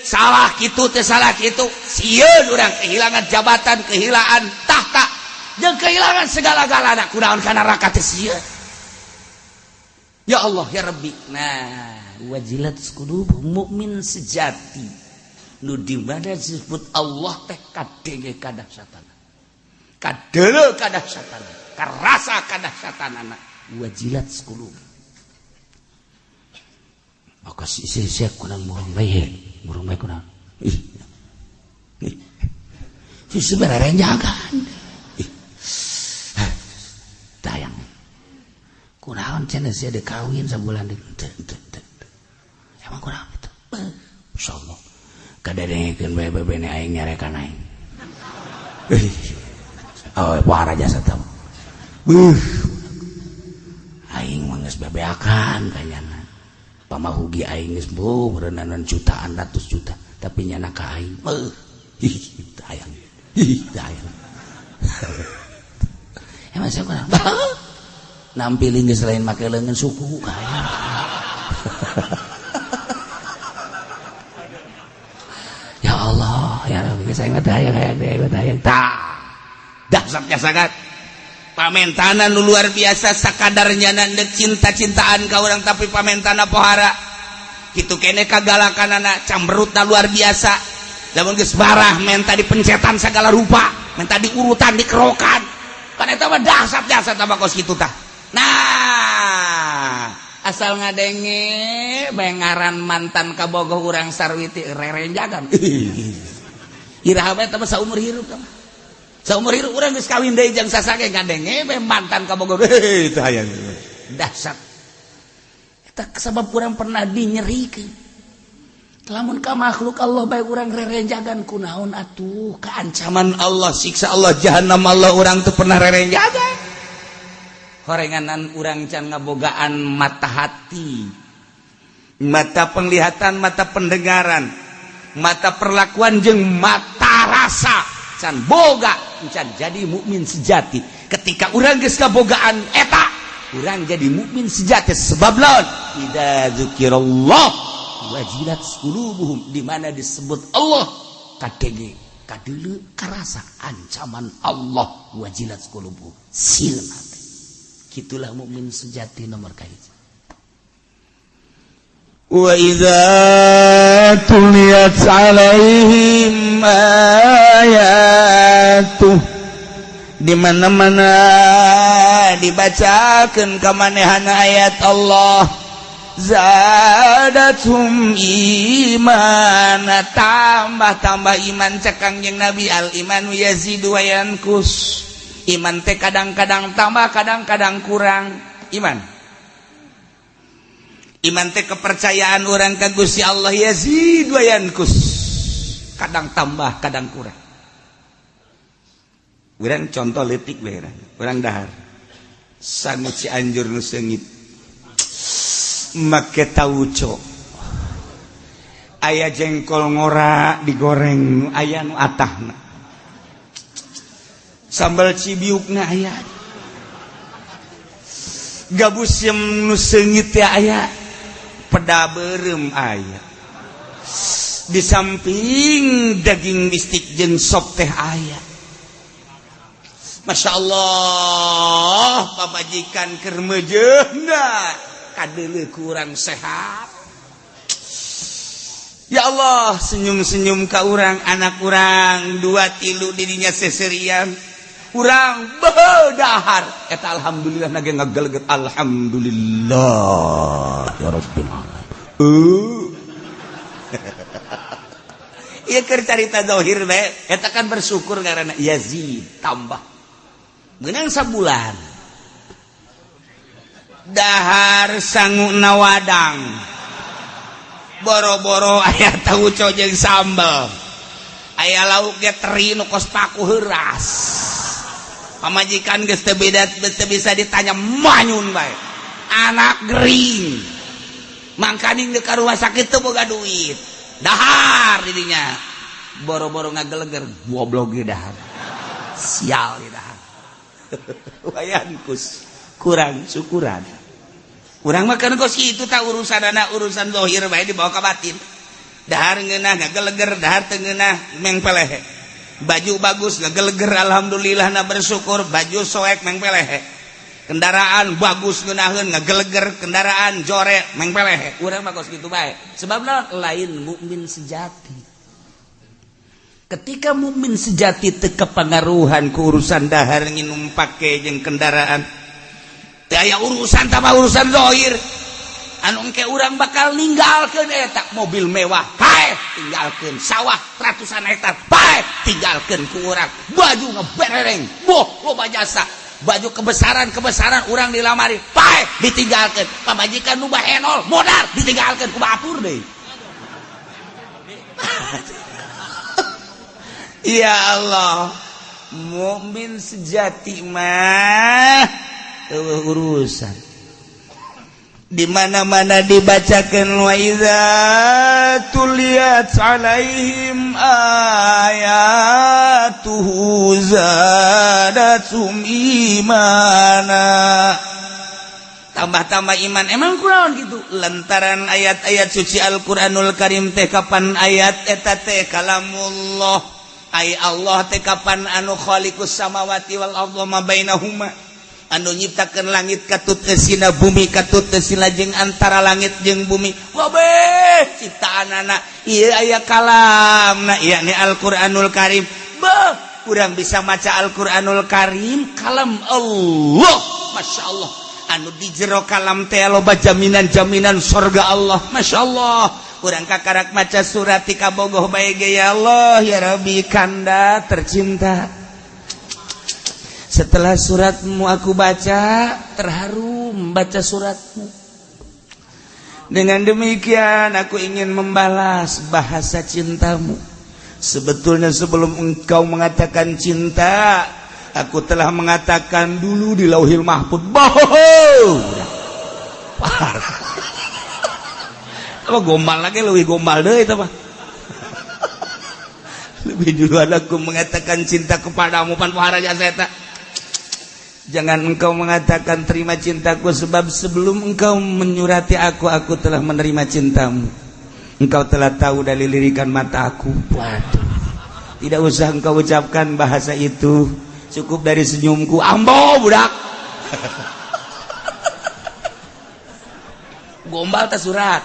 salah kitu teh salah kitu, sieun urang kehilangan jabatan, kehilangan tahta, jeung kehilangan segala-galana kunaon ka neraka teh sieun. Ya Allah ya Rabbi. Nah, wajilat qulubu mukmin sejati nu di mana disebut Allah teh kadenge kadahsyatana, kadeuleu kadahsyatana, karasa kadahsyatanana, wajilat qulub. Maka si sia kurang murung bae, murung bae kurang. Ih. Ih. Si sebenarnya jagaan. Ih. Tayang. Kunaon cenah sia deuk kawin sabulan deui. Teu teu teu. Emang kunaon itu? Insyaallah. Kadedengekeun bae bebene aing nyarekan aing. Oh, pohara jasa teh. Beuh. Aing mah geus bebeakan kanyana. Pamahugi aing geus beuh reunanan jutaan ratus juta, tapi nyana ka aing. Beuh. Ih, hayang. Ih, hayang. Emang saya kurang. Nampilin geus lain make leungeun suku ka aing. Ya Allah, ya Rabbi, saya mah hayang hayang hayang. Tah. Dahsyatnya sangat. Pamentanan nu luar biasa sakadarnya ndek cinta-cintaan ka urang tapi pamentana pohara. Kitu kene kagalakanana camberutna luar biasa. Lamun geus barah menta dipencetan segala rupa, menta diurutan, dikerokan. Kan eta mah dahsyat jasa tambah kos kitu tah. Nah, asal ngadenge bae ngaran mantan kabogoh urang sarwiti rerenjagan. Iraha bae teh saumur hirup tah. Saumur hirup urang geus kawin deui jeung sasage ngadenge bae mantan kabogoh. Heuh, teu hayang. Dahsyat. Eta sabab urang pernah dinyerikeun. Lamun ka makhluk Allah bae urang rerenjagan kunaon atuh keancaman Allah, siksa Allah, jahanam Allah urang teu pernah rerenjagan. Horenganan urang can ngabogaan mata hati, mata penglihatan, mata pendengaran, mata perlakuan jeung mata rasa can boga can jadi mukmin sejati. Ketika urang geus kabogaan eta, urang jadi mukmin sejati sebab laon idza dzukirallah wajilat qulubuhum, di mana disebut Allah kadenge kadeuleu karasa ancaman Allah wajilat qulubuhum sieun hati. Kitulah mukmin sejati nomor kahiji. Wa idza tuliyat alaihim ayatuh, di mana-mana dibacakeun ka manehana ayat Allah, zadathum imana, tambah-tambah iman. Cek Kangjeng Nabi, al imanu yazidu wa yanqus. Iman teh kadang-kadang tambah, kadang-kadang kurang. Iman. Iman teh kepercayaan orang ka Gusti Allah yazid wa yanqus. Kadang tambah, kadang kurang. Urang contoh leutik bae urang dahar. Sangu Cianjur nu seungit. Make tauco. Aya jengkol ngora digoreng, aya nu atahna. Sambal cibiukna aya, gabus yang nu seungit teh aya, peda beureum aya, di samping daging bistik jeung sop teh aya. Masya Allah, pamajikan keur meujeuhna kadeuleu kurang sehat. Ya Allah, senyum-senyum ka urang, anak urang dua tilu dirinya seserian. Urang bedahar eta alhamdulillah nage ngageleget alhamdulillah ya rabbil alamin. Ieu keur carita zahir bae eta kan bersyukur karena yazid tambah. Meunang sabulan. Dahar sanguna wadang. Boro-boro aya tauco jeung sambel. Aya lauk ge teri nu kos paku heuras. Pamajikan geus teu beda teu bisa ditanya manyun bae. Anak gering. Mangkaning deuk ka rumah sakit teu boga duit. Dahar didinya. Boro-boro ngageleger goblok ge dahar. Sial ge dahar. Wayan kus kurang syukuran. Urang mah kan kos kitu tah urusan anak urusan zahir bae dibawa ka batin. Dahar ngeunah ngageleger, dahar teu ngeunah mengpelehe. Baju bagus ngageleger alhamdulillah na bersyukur, baju soek mengpelehe. Kendaraan bagus ngeunaheun ngageleger, kendaraan jore mengpelehe. Urang mah kos kitu bae. Sebabna lain mukmin sejati. Ketika mukmin sejati teu kepengaruhan ku urusan dahar nginum pake jeung kendaraan. Teu aya urusan tambah urusan zahir. Anu engke urang bakal ninggalkeun eta mobil mewah, paeh tinggalkeun sawah ratusan hektar, paeh tinggalkeun ku urang, baju ngeberereng, boh loba jasa, baju kebesaran-kebesaran urang dilamari, paeh ditinggalkeun, pamajikan nu bahenol modal ditinggalkeun ku batur deui. Ya Allah, mukmin sejati mah eueuh urusan. Di mana-mana dibacakan wa idza tuliyat alaihim ayatuhu zadatum imana. Tambah-tambah iman. Emang kurang gitu lantaran ayat-ayat suci Al-Qur'anul Karim teh kapan ayat eta teh kalamullah. Ay Allah teh kapan anu khaliqus samawati wal ardi ma bainahuma. Anu nyiptakeun langit katut eusina bumi katut eusina jeung antara langit jeung bumi kabeh ciptaanana ieu aya kalamna yakni Al-Qur'anul Karim. Beuh urang bisa maca Al-Qur'anul Karim kalam Allah, masyaallah. Anu di jero kalam teh loba jaminan-jaminan sorga Allah, masyaallah. Urang kakarak maca surat ti kabogoh bae ge ya Allah ya Rabbi kanda tercinta. Setelah suratmu aku baca, terharu membaca suratmu. Dengan demikian aku ingin membalas bahasa cintamu. Sebetulnya sebelum engkau mengatakan cinta, aku telah mengatakan dulu di Lauhil Mahfud. Bohong. Parah. Apa gombal lagi lebih gombal deh itu mah. Lebih duluan aku mengatakan cinta kepadamu pan pohara jasa eta. Jangan engkau mengatakan terima cintaku, sebab sebelum engkau menyurati aku telah menerima cintamu. Engkau telah tahu dari lirikan mata aku. Waduh. Tidak usah engkau ucapkan bahasa itu. Cukup dari senyumku. Ambo budak. Gombal tas surat.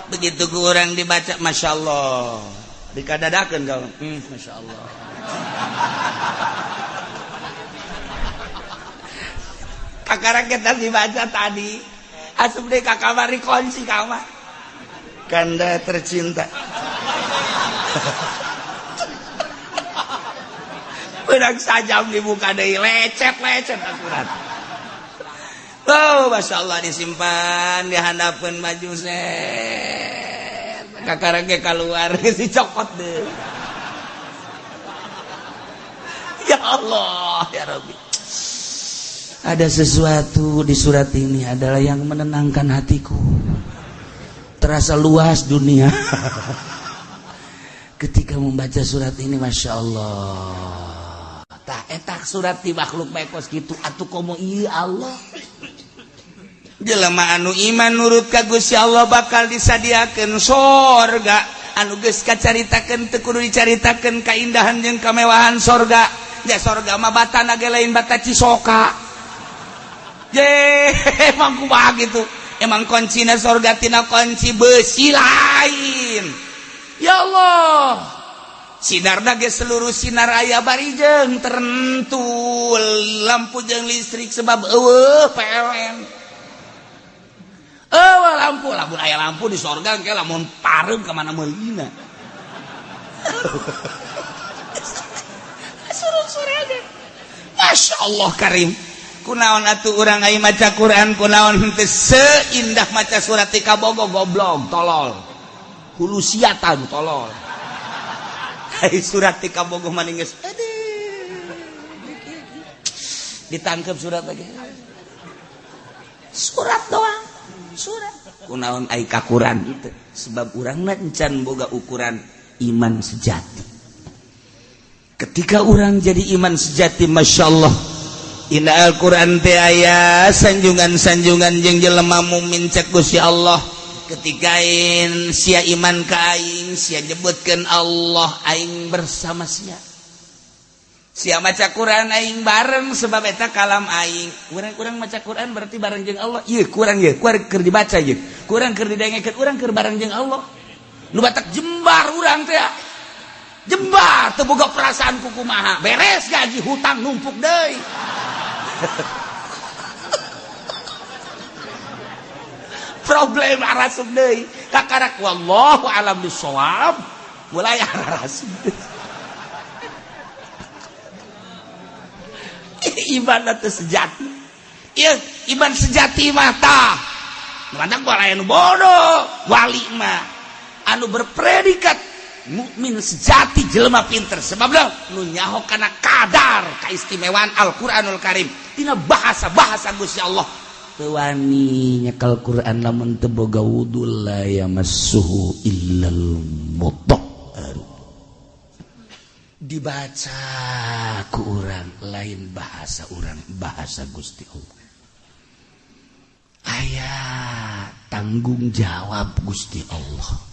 Begitu ku orang dibaca, masya Allah. Dikadadakeun kau. Masya Allah. Kakara kita dibaca tadi asup deh ka kamar dikunci kamar kanda tercinta. Benang sajam dibuka deui lecet-lecet surat. Oh masya Allah disimpan dihandapeun maju set kakara ge kaluar geus dicokot deui. Ya Allah ya Rabbi. Ada sesuatu di surat ini adalah yang menenangkan hatiku. Terasa luas dunia. Ketika membaca surat ini, masya Allah. Tah etak surat di makhluk bae kos kitu atuh komo ieu Allah. Jelema anu iman nurut ka Gusti Allah bakal disadiakeun sorga. Anu geus kacaritakeun teu kudu dicaritakeun kaindahan jeung kamewahan sorga. Ya sorga mah batana ge lain bata Cisoka. Je, emang kumaha gitu. Emang kuncina sorga tina kunci besi lain. Ya Allah. Sinarna ge seluruh sinar aya bari jeung tertentu lampu jeung listrik sebab eueuh PLN. Eueuh lampu, lamun aya lampu di sorga engke lamun pareum ka mana meulina. Suruh surga. Masya Allah karim. Kunaon atuh urang ai maca Quran kunaon henteu seindah maca surat Tikabogo goblok tolol. Hulusiatan tolol. Ai surat Tikabogo maning geus aduh. Ditangkep surat lagi. Surat doang, surat. Kunaon ai kakuran teu sebab urangna encan boga ukuran iman sejati. Ketika orang jadi iman sejati, Masya Allah. Inna Al-Quran teh aya sanjungan-sanjungan jeung jelema mukmin cek Gusti Allah. Ketika sia iman ka aing, sia nyebutkeun Allah, aing bersama sia. Sia maca Quran aing bareng sebab eta kalam aing. Urang-urang maca Quran berarti bareng jeung Allah. Ieu kurang ieu, kurang keur dibaca ieu. Kurang keur didengekeun, urang keur bareng jeung Allah. Nu batak jembar urang teh. Jembar teu boga perasaan kukumaha. Beres gaji hutang numpuk deui. Problem arasup deui. Kakarak wallahu alam bisawab. Mulai arasup deui. Iman teh sejati. Ieu iman sejati mah tah. Mantak aya nu bodoh, wali mah anu berpredikat mukmin sejati jelema pinter sebab nu nyaho kana kadar kaistimewaan Al-Qur'anul Karim dina bahasa-bahasa Gusti Allah teu wani nyekel Qur'an lamun teu boga wudu la yamassuhu illal mutahhar. Dibaca ku urang lain bahasa urang, bahasa Gusti Allah. Aya tanggung jawab Gusti Allah.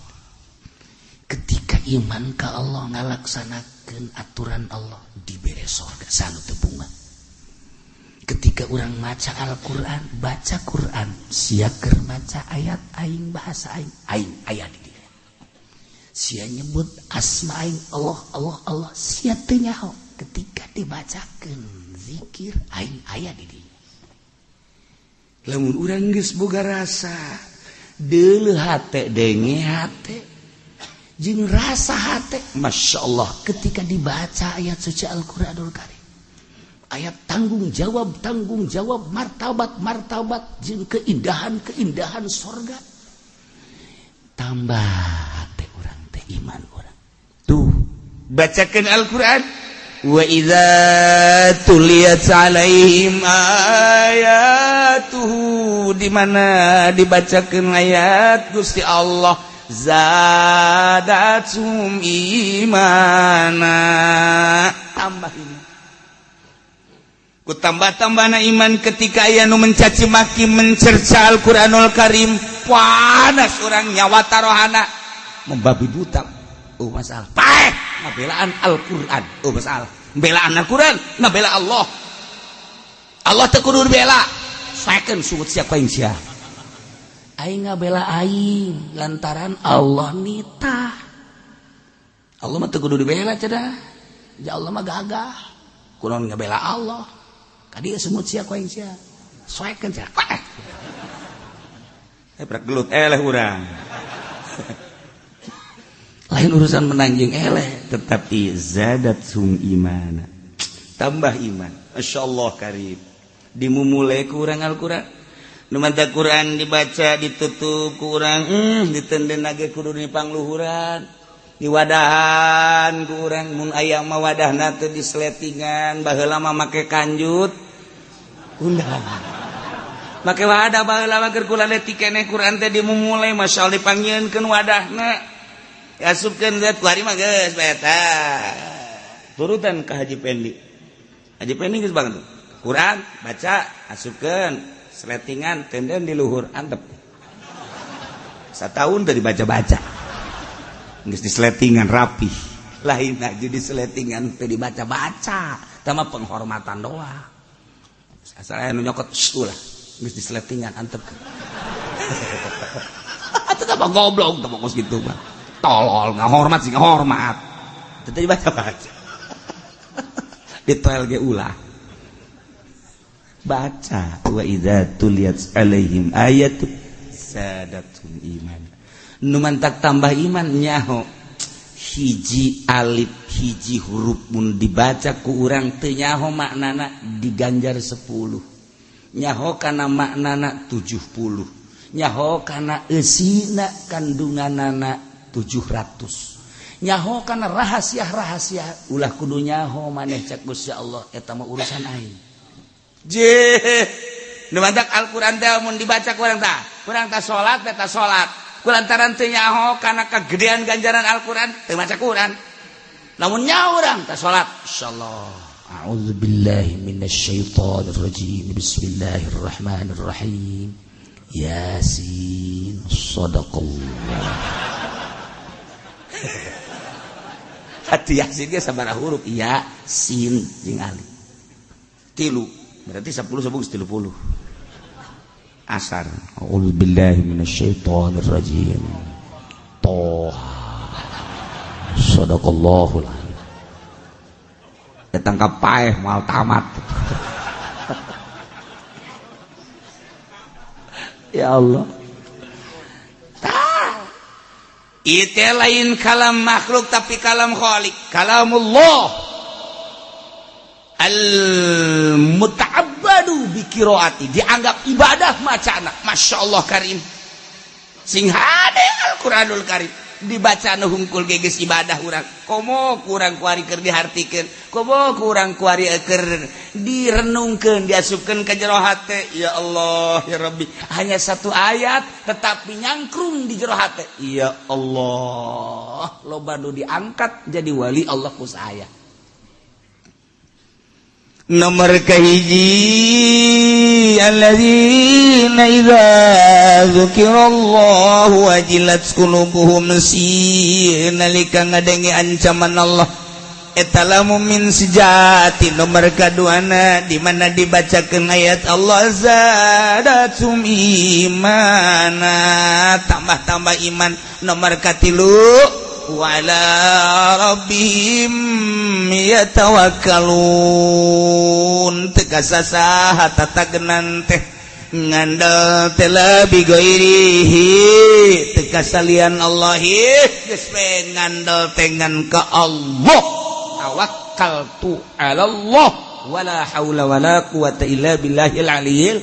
Ketika iman ka Allah ngalaksanakeun aturan Allah dibere sorga sanu teu bunga. Ketika urang maca Al-Qur'an, baca Qur'an, sia keur maca ayat aing bahasa aing, aing aya di dieu. Sia nyebut asma aing Allah Allah Allah, sia teu nyaho ketika dibacakeun zikir aing aya di dieu. Lamun urang geus boga rasa deuleuh hate denge hate jeung rasa hate, Masya Allah ketika dibaca ayat suci Al-Qur'anul Karim, ayat tanggung jawab, martabat, martabat jeung keindahan, keindahan sorga, tambah hate urang teh iman urang. Tuh, bacakan Al-Qur'an, wa idza tuliyat alaihim ayatuhu, di mana dibacakan ayat Gusti Allah, zadatsum imana, tambah iman. Ku tambah-tambahna iman ketika aya nu mencaci maki mencerca Al-Qur'anul Karim, panas urang nyawa tarohana membabi buta. Oh masalah paeh ngabelaan Al-Qur'an. Oh masalah belaan Al-Qur'an ngabela Allah. Allah teu kudu dibela. Saekeun sungut sia ku aing sia. Aing ngabela aing lantaran Allah nitah. Allah mah teu kudu dibela cenah. Ja Allah mah gagah. Kunaon ngabela Allah. Ka dieu semut sia ku aing sia. Soekeun sia. Eh prak gelut eleh urang. Lain urusan menang jeung eleh, tetapi zadat sum imana. Tambah iman. Masyaallah karim. Dimumule ku urang Al-Qur'an. Nu manta Quran dibaca ditutup ku urang, ditenden ge kudu dipangluhuran, diwadahan ku urang mun aya mah wadahna teu disletingan, baheula mah make kanjut undang. Make wadah baheula mah keur kula leutik keneh Quran teh dimumule masyaallah dipanggieunkeun wadahna. Asupkeun zat ku hari mah geus bae eta. Turutan ka Haji Pendi. Haji Pendi geus banget. Quran baca asupkeun sletingan tenden di luhur antep. Satahun tadi baca-baca. Geus di sletingan rapi. Lain aja di sletingan teu dibaca-baca, tama penghormatan doang. Asal aya nu nyokot ulah geus di sletingan antep. Atuh tah goblok tah kos kitu mah. Tolol, ngahormat sih ngahormat. Atuh teh dibaca-baca. Di toel ge ulah. Baca wa idza tuliyat alaihim ayatu zadatum iman. Nu mantak tambah iman nyaho hiji alif hiji huruf mun dibaca ku urang teu nyaho maknana diganjar 10, nyaho kana maknana 70, nyaho kana eusina kandunganana 700, nyaho kana rahasia-rahasia. Ulah kudu nyaho maneh, cek Gusti Allah, eta mah urusan aing. Je nu mantak Al-Qur'an teh mun dibaca ku urang tah, kurang tah salat teh, tah salat kulantaran teu nyaho kana kagedean ganjaran Al-Qur'an, teu maca Qur'an. Lamun nyaho urang tah salat, insyaallah. A'udzubillahi minasyaitonir rajim, bismillahirrahmanirrahim, Yasin, sadaqallah. Hati Yasin ge sabaraha huruf? Ya sin jeung alif tilu, berarti 10 10 30. Asar, a'udzubillahi minasyaitonir rajim, toha, sadaqallahul azim. Datang ka paeh moal tamat. Ya Allah. Tah. Itu lain kalam makhluk tapi kalam khalik, kalamullah. Al muta'abbadu bi qiraati, dianggap ibadah macana. Masya Allah karim. Sing hade Al-Qur'anul Karim dibaca nu hungkul ge geus ibadah urang. Komo kurang kuari keur dihartikeun, komo kurang kuari keur direnungkeun, diasupkeun ka jero hate. Ya Allah ya Rabbi, hanya satu ayat tetapi nyangkrung di jero hate. Ya Allah, loba nu diangkat jadi wali Allah ku saya. Nomor kahiji, alladzina idza dzukirallahu wajilat qulubuhum, si nalika ngadenge ancaman Allah eta lamun min sejati. Nomor kaduana, di mana dibacakeun ayat Allah zadatum imana, tambah-tambah iman. Nomor katilu, wala rabbihim yatawakkalun, teu kasasaha tatagenan teh ngandel teh lebih ghairihi, teu kasalian Allah, geus we ngandel teh ngan ka Allah. Tawakkaltu ala Allah wala haula wala quwata illa billahil aliyil.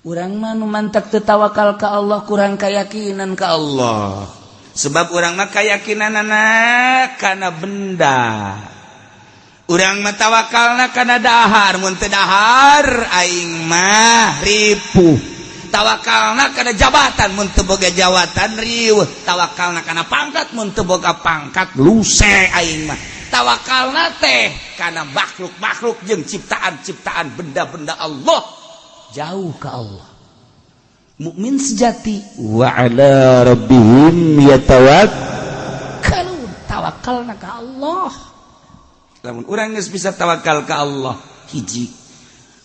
Urang mah nu mantak teu tawakal ka Allah kurang keyakinan ka Allah. Sebab urang mah keyakinanana kana benda. Urang mah tawakalna kana dahar, mun teu dahar aing mah ripuh. Tawakalna kana jabatan, mun teu boga jabatan riweuh. Tawakalna kana pangkat, mun teu boga pangkat luse aing mah. Tawakalna teh kana makhluk-makhluk jeung ciptaan-ciptaan benda-benda Allah, jauh ka Allah. Mukmin sejati wa ala rabbihim yatawakkalun, tawakalna ka Allah. Lamun urang geus bisa tawakal ka Allah, hiji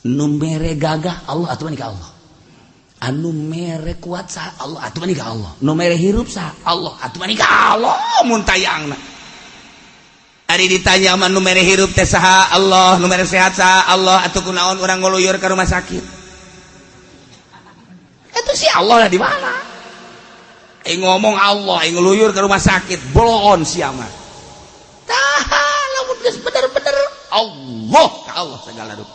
nu mere gagah Allah atuh ka Allah, anu mere kuat saha Allah atuh ka Allah, nu mere hirup saha Allah atuh ka Allah. Mun tayangna ari ditanya mah, nu mere hirup teh saha? Allah. Nu mere sehat saha? Allah. Atuh kunaon urang ngoluyur ka rumah sakit? Itu si Allah lah di mana? Ngomong Allah, ngeluyur ke rumah sakit, bloon siapa? Tah, lamun geus bener-bener Allah ka Allah segala rupa.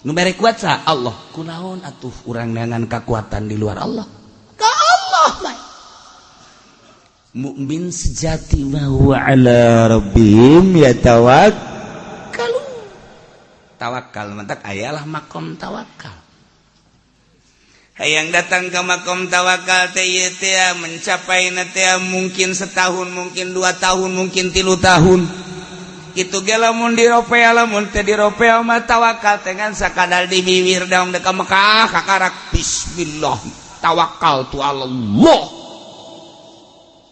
Nu mere kuat saha? Allah. Kunaon atuh urang neangan kekuatan di luar Allah? Ka Allah mah. Mukmin sejati mah wa ala rabbihim yatawakkalun. Tawakal mantak ayalah makom tawakal. Hayang datang ke makom tawakal teh mencapai teh mungkin setahun, mungkin 2 tahun, mungkin 3 tahun. Itu ge lamun diropea, lamun teh diropea mah tawakal teh ngan sakadar di bibir daung deka Mekah kakarak bismillah tawakal tu Allah.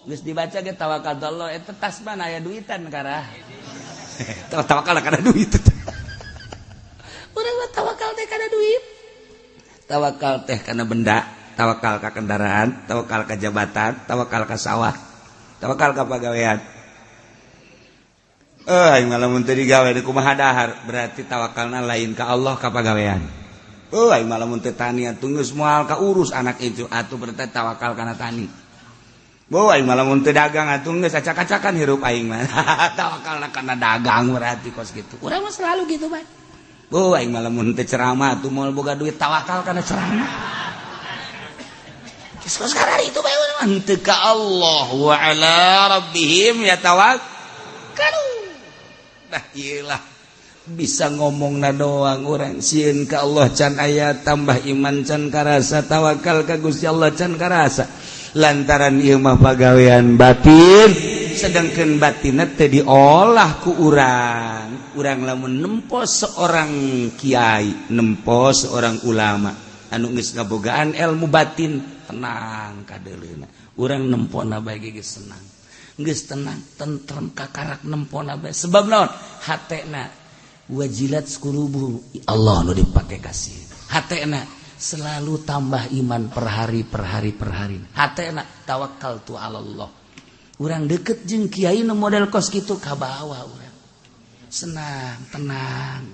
Geus dibaca ge tawakal tu Allah eta tas mana aya duitan karah. Tawakal kana duit. Urang mah tawakal teh kana duit. Tawakal teh kana benda, tawakal ka kendaraan, tawakal ka jabatan, tawakal ka sawah, tawakal ka pagawean. Eh, aing mah lamun teu digawe di kumaha dahar, berarti tawakalna lain ka Allah, ka pagawean. Oh, aing mah lamun teu tani atuh geus moal kaurus anak itu, atuh berarti tawakal kana tani. Bo, aing mah lamun teu dagang atuh geus acak-acakan hirup aing mah. Tawakalna kana dagang berarti kos kitu. Urang mah selalu gitu bae. Bo, aing mah lamun teu ceramah atuh moal boga duit, tawakal kana ceramah. Geus sekarang itu bae urang mah henteu ka Allah, wa ala rabbihim yatawakkalun. Nah, iyalah bisa ngomong na doang, orang sieun ka Allah can aya, tambah iman can karasa, tawakal ka Gusti Allah can karasa, lantaran ieu mah pagawean batin, sedangkan batinna teu diolah ku urang. Urang lamun nempo seorang kiai, nempo seorang ulama anu geus ngabogaan ilmu batin, tenang kadeuleuna. Urang nempona bae geus senang, geus tenang, tentrem, kakarak nempona bae. Sebab naon? Hatena wajilat qulubuhum, Allah nu dipake kasih. Hatena selalu tambah iman per hari, per hari, per hari. Hatena tawakal tu Allah. Urang deket jeung kiai nu model kos kitu, kabawa urang senang, tenang.